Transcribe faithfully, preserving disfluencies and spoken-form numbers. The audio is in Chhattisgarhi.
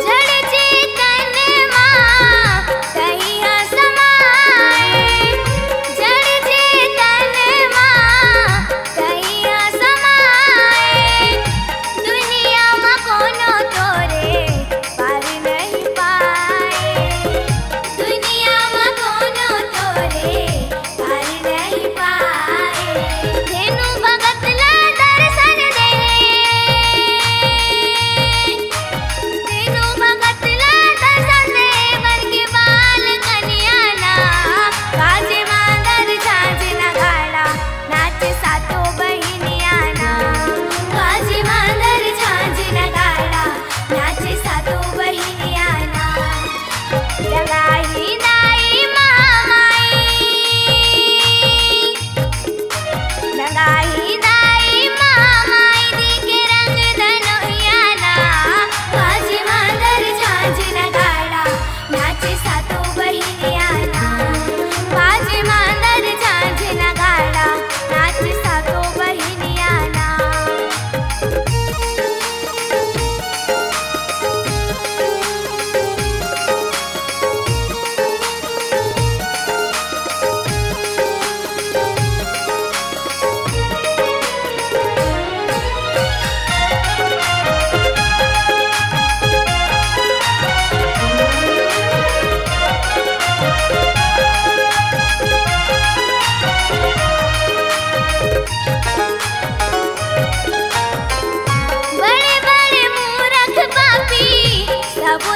जड़ चेतन मा तहीं हा समाए, जड़ चेतन मा तहीं हा समाए, दुनिया मा कोनो तोरे पार नहीं पाए, दुनिया मा कोनो तोरे पार नहीं पाए। धेनु भगत ला दर्शन दे, धेनु भगत ला दर्शन दे, बर के बाल कनिया ना, बाजे मांदर झांझ नगाड़ा, नाचे सातो बहिनिया ना, बाजे मांदर झांझ नगाड़ा, नाचे सातो बहिनिया ना। रंगाही दाई मामाई, रंगाही दाई मामाई, दी के रंग दनोहिया ना, बाजे मांदर झांझ नगाड़ा, नाचे सातो बहिनिया ना, बाजे मांदर झांझ नगाड़ा, नाचे सातो बहिनिया ना। बड़े बड़े मूरख पापी, सबो